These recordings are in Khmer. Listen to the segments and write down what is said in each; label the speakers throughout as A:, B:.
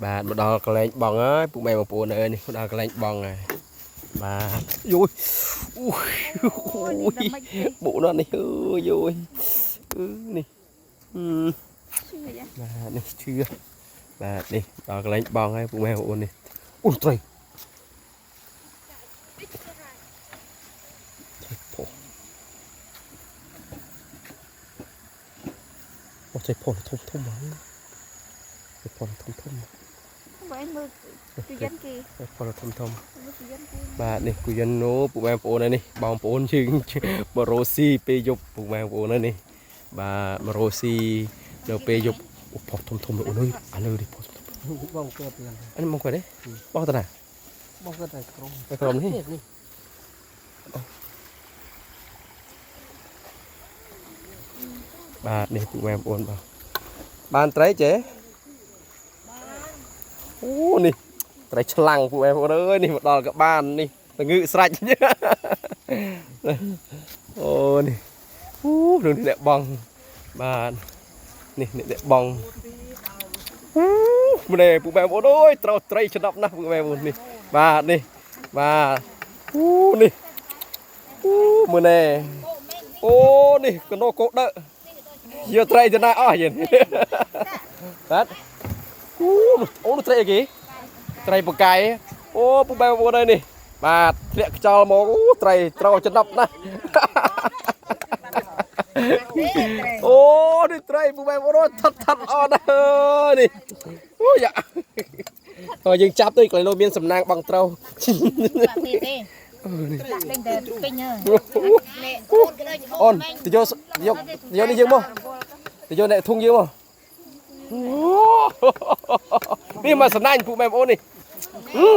A: បាទមកដល់កន្លែងបងហើយពុកម៉ែបងប្អូនអើយនេះមកដល់កន្លែងបងហើយបាទយយអូយបុកណាស់នេះអើយយយអឺនេះអឺ
B: ឈឺយ៉ា
A: បាទនេះឈឺបាទនេះដល់កន្លែងបងហើយពុកម៉ែបងប្អូននេះអូត្រីត្រីផុសអូត្រីផុសធំធំហ្នឹងត្រីផុសធំធំ
B: បើឯងមើលគយិនគេ
A: ត្រីផុសធំធំ
B: មើលគយិនគេ
A: បាទនេះគូយិនណូពុកម៉ែបងប្អូនហើយនេះបងប្អូនជើងបរោស៊ីពេលយប់ពុកម៉ែបងប្អូនហើយនេះបាទបរោស៊ីនៅពេលយប់អូផុសធំធំអូនអើយអាលើនេះផុសធំ
C: បងកើតយ៉ាង
A: អានេះមកគាត់ទេបោះតាណា
C: បងកើតតែក្រុម
A: ទៅក្រុមនេះ
C: នេះ
A: បាទនេះពុកម៉ែបងប្អូនបាទបានត្រីចេអូនេះត្រីឆ្លាំងពុកម៉ែបងប្អូនអើយនេះមកដល់ក៏បាននេះតងឹស្រេចអូនេះអូរឿងនេះអ្នកបងបាទនេះអ្នកបងអូម្នេះពុកម៉ែបងប្អូនអើយត្រូវត្រីច្នាប់ណាស់ពុកម៉ែបងប្អូននេះបាទនេះបាទអូនេះអូមើលណែអូនេះកណូកោដឺ យកត្រីទៅណាអស់យិនបាទអូអូនោះត្រីអីគេត្រីបកាយអូពុកបែបបងប្អូនអើយនេះបាទធ្លាក់ខ្យល់មកអូត្រីត្រូវចំណាប់ណាស់អូនេះត្រីពុកបែបបងប្អូនថត់ថត់អត់ណាស់អើយនេះអូយ៉ាតើយើងចាប់ទៅកន្លែងនោះមានសំណាងបងត្រូវ
B: បាក់ទៀតទេដាក់លេងតែពេញហើយនេះអូនក៏ដូច
A: អូនទៅយកយកយកនេះយើងមកទៅយកអ្នកធុងយើងមកអូនេះមកសំណាញ់ពួកម៉ែបងប្អូននេះ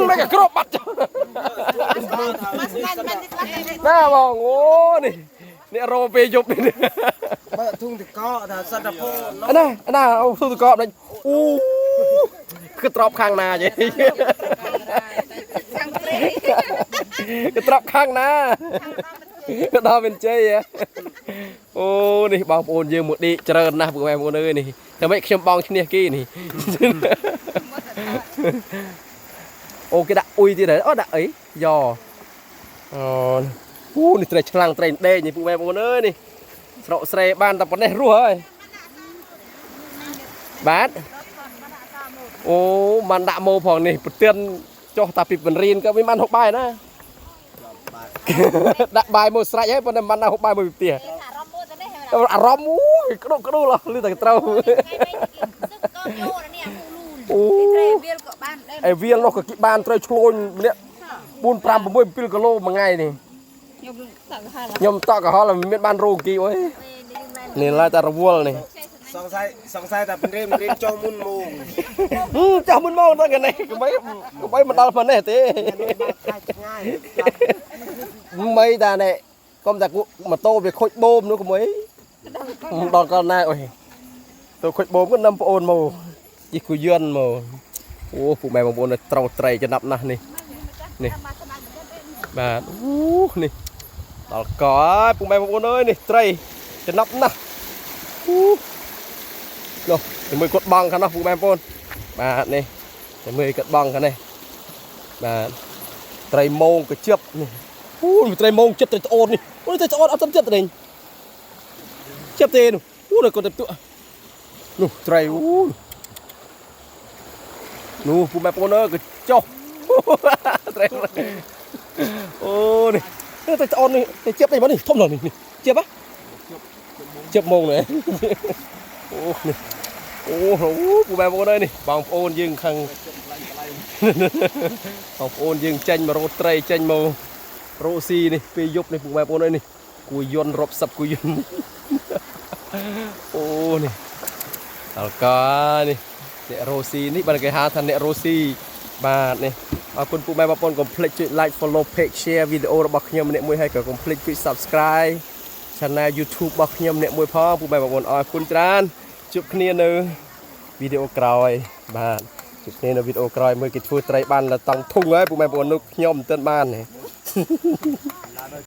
A: មិនក៏គ្របបាត់ចុះ
B: មកស្មានមិនខ្លះ
A: ណាបងអូនេះអ្នករោពេលយប់នេះ
C: បើធុងតកថាសិតតែពោ
A: អាណាអាណាអូធុងតកបដាច់អូគឺត្រប់ខាងណាយេ
B: ខាងព្រៃ
A: គឺត្រប់ខាងណាក៏ដល់មិនជ័យហ៎អូនេះបងប្អូនយើងមកដេកច្រើនណាស់ពួកម៉ែបងប្អូនអើយនេះតែមិនខ្ញុំបងឈ្នះគេនេះអូគេដាក់អ៊ុយទៀតហ៎អូដាក់អីយ៉អូអូនេះត្រីឆ្លាំងត្រីដេកនេះពួកម៉ែបងប្អូនអើយនេះស្រកស្រេបានតែប៉ុណ្ណេះរស់ហើយបាទអូបានដាក់ម៉ូផងនេះប្រទៀនចុះតាពីបង្រៀនក៏មិនបានហូបបាយណា ដាក់បាយមកស្រេចហើយប៉ុន្តែមិនបានដាក់ហូបបាយមកពីផ្ទះ
B: អារម្មណ៍មួយទៅនេះ
A: អារម្មណ៍អូយក្តុកក្ដួលលឺតែត្រូវ
B: សឹកក៏យោនេះអាលូន
A: អូ
B: ត្រីវាលក៏បានដែរ
A: ឯវាលនោះក៏គេបានត្រូវឆ្លូញម្នាក់4 5 6 7គីឡូមួយថ្ងៃនេះ
B: ខ្ញុំតក់ហល់
A: ខ្ញុំតក់កុហលមិនមានបានរោគីអុយនេះឡើយតែរវល់នេះ
C: សង្ស័យសង្ស័យតែព្រៀមរៀនចុះមុនមង
A: ហឹមចាស់មុនមកដល់កនេះកុំបីកុំបីមកដល់ប៉ុណ្ណេះទេ
C: ខាច់ឆ្ងាយ
A: មិនតានេះកុំតែគក់ម៉ូតូវាខូចបូមនោះកុំអីដល់កលណាអុយទៅខូចបូមក៏នឹមប្អូនមកជិះគូយន្តមកអូពួកម៉ែបងប្អូនត្រូវត្រីចំណាប់ណាស់នេះនេះបាទអូនេះដល់កហើយពួកម៉ែបងប្អូនអើយនេះត្រីចំណាប់ណាស់អូនោះជាមួយគាត់បងខាងនោះពួកម៉ែបងប្អូនបាទនេះជាមួយគាត់បងខាងនេះបាទត្រីមងកជិបនេះអូត្រីមងជិបត្រីត្អូននេះអូត្រីត្អូនអត់តាមជិបទេជិបទេនោះអូគាត់ទៅទក់នោះត្រីអូនោះពួកម៉ែបងប្អូនអើយក៏ចុះត្រីអូនេះត្រីត្អូននេះតែជិបទេបងនេះធំដល់នេះជិបហ៎ជិបមងនេះអូនេះអូពួកម៉ែបងប្អូនអើយនេះបងប្អូនយើងខាងបងប្អូនយើងចេញមករត់ត្រីចេញមករកស៊ីនេះពេលយប់នេះពួកម៉ែបងប្អូនអើយនេះគួយយន្តរាប់សិបគួយយន្តអូនេះដល់កានេះអ្នករស់ស៊ីនេះបើគេហៅថាអ្នករស់ស៊ីបាទនេះអរគុណពួកម៉ែបងប្អូនកុំភ្លេចចុច like follow page share វីដេអូរបស់ខ្ញុំម្នាក់មួយហើយក៏កុំភ្លេចចុច subscribe channel YouTube របស់ខ្ញុំម្នាក់មួយផងពួកម៉ែបងប្អូនអរគុណច្រើនជួបគ្នានៅវីដេអូក្រោយបាទជួបគ្នានៅវីដេអូក្រោយមើលគេធ្វើត្រីបានដល់តង់ធុងហើយពួកម៉ែបងប្អូននោះខ្ញុំមិនទាន់បានទេ